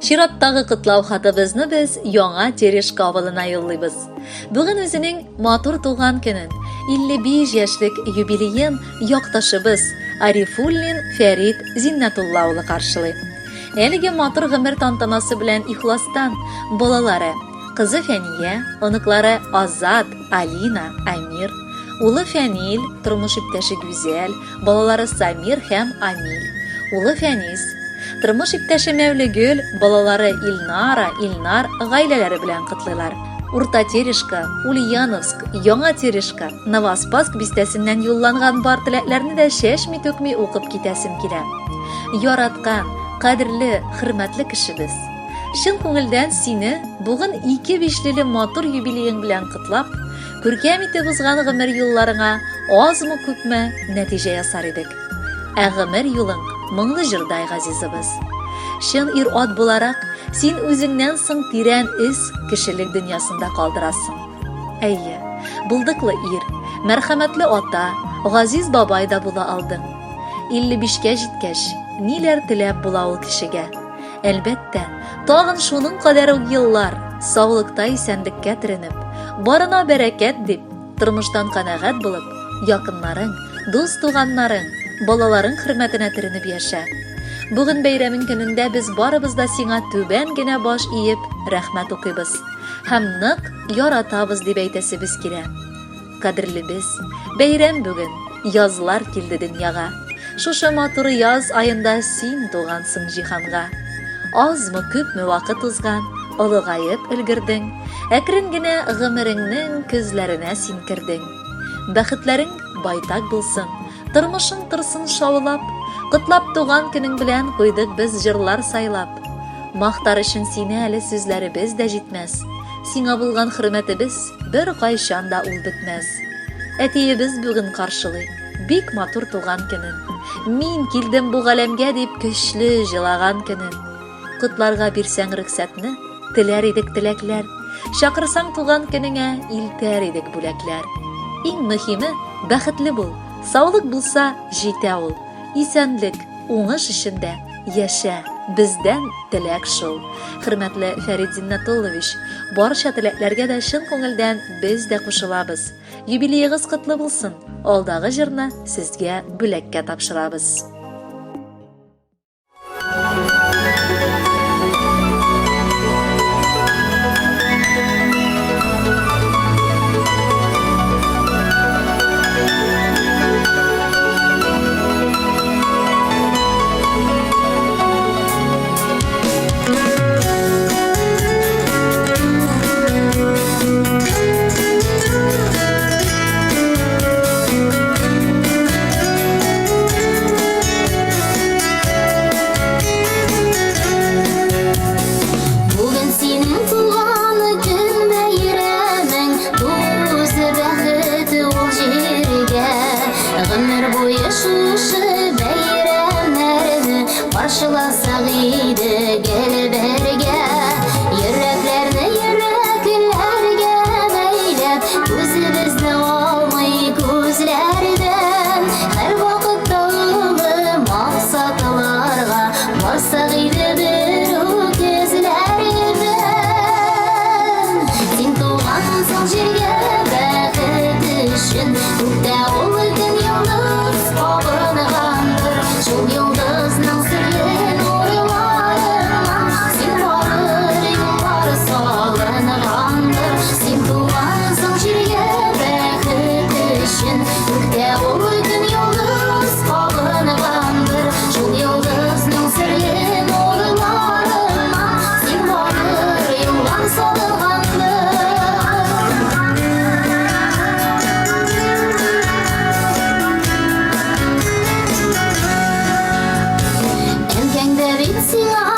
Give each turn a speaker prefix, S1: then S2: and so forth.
S1: Чираттагы котлау хатыбызны без Яңа Терешка авылына юллыйбыз. Бүген үзенең матур туган көнен, 55 яшьлек юбилеен якташыбыз Арифуллин Фәрит Зиннәтулла улы каршылый. Әлеге матур гомер тантанасы белән ихластан балалары, кызы Фәния, оныклары Азат, Алина, Амир, улы Фәнил, тормыш иптәше Гүзәл, балалары Самир һәм Амиль, улы Фәнис, тормыш иптәше Мәүлегөл, балалары Илнара, Илнар гаиләләре белән котлыйлар. Урта Терешка, Ульяновск, Яңа Терешка, Новоспасск бистәсеннән юлланган бар теләкләрне дә чәчми-түкми укып китәсем килә. Яраткан, кадерле, хөрмәтле кешебез! Чын күңелдән сине бүген ике бишлеле матур юбилеең белән котлап, Күркәм итеп узган гомер юлларыңа азмы-күпме нәтиҗә ясар идек. Ә гомер юлың моңлы җырдай, газизыбыз. Чын ир-ат буларак, син үзеңнән соң тирән эз кешелек дөньясында калдырасың. Әйе, булдыклы ир, мәрхәмәтле ата, газиз бабай да була алдың. 55-кә җиткәч, ниләр теләп була ул кешегә? Әлбәттә, тагын шуның кадәр үк еллар, саулыкта исәнлеккә төренеп, барына бәрәкәт дип, тормыштан канәгать булып, якыннарың, дус-туганнарың, балаларың хөрмәтенә төренеп яшә. Бүген бәйрәмең көнендә без барыбыз да сиңа түбән генә баш иеп, рәхмәт укыйбыз һәм нык яратабыз дип әйтәсебез килә. Кадерлебез, бәйрәм бүген, язлар килде дөньяга. Шушы матур яз аенда син тугансың җиһанга. Азмы, күпме вакыт узган, олыгаеп өлгердең. Әкрен генә гомереңнең көзләренә син кердең. Бәхетләрең байтак булсын, тормышың торсын шаулап. Котлап туган көнең белән куйдык без җырлар сайлап. Мактар өчен сине әле сүзләребез дә җитмәс. Сиңа булган хөрмәтебез беркайчан да ул бетмәс. Әтиебез бүген каршылый бик матур туган көнен. Мин килдем бу галәмгә дип көчле җылаган көнен. Котларга бирсәң рөхсәтне, теләр идек теләкләр. Чакырсаң туган көнеңә, илтәр идек бүләкләр. Иң мөһиме, бәхетле бул, саулык булса, җитә ул. Исәнлек, уңыш эчендә яшә, бездән теләк шул. Хөрмәтле Фәрит Зиннәтуллович, барча теләкләргә дә чын күңелдән без дә кушылабыз. Юбилеегыз котлы булсын! Алдагы җырны сезгә бүләккә тапшырабыз.
S2: Бүген синең туган көн бәйрәмең, Туз бәхет ул җиргә. Гомер буе шушы бәйрәмнәрне Каршыласак иде гел бергә. Йөрәкләрне йөрәкләргә бәйләп, Күзебезне алмый күзләрдән. Һәрвакытта олы максатларга Барсак иде бер үк эзләрдән. Син тугансың җиргә бәхет өчен, Күктә ул көн йолдыз кабынгандыр. Шул йолдызның серле нурларыннан Син барыр юллар салынгандыр. Син тугансың җиргә бәхет өчен, Күктә ул көн йолдыз кабынгандыр. Шул йолдызның серле нурларыннан Син барыр юллар салынгандыр. Әнкәң дә бит сиңа.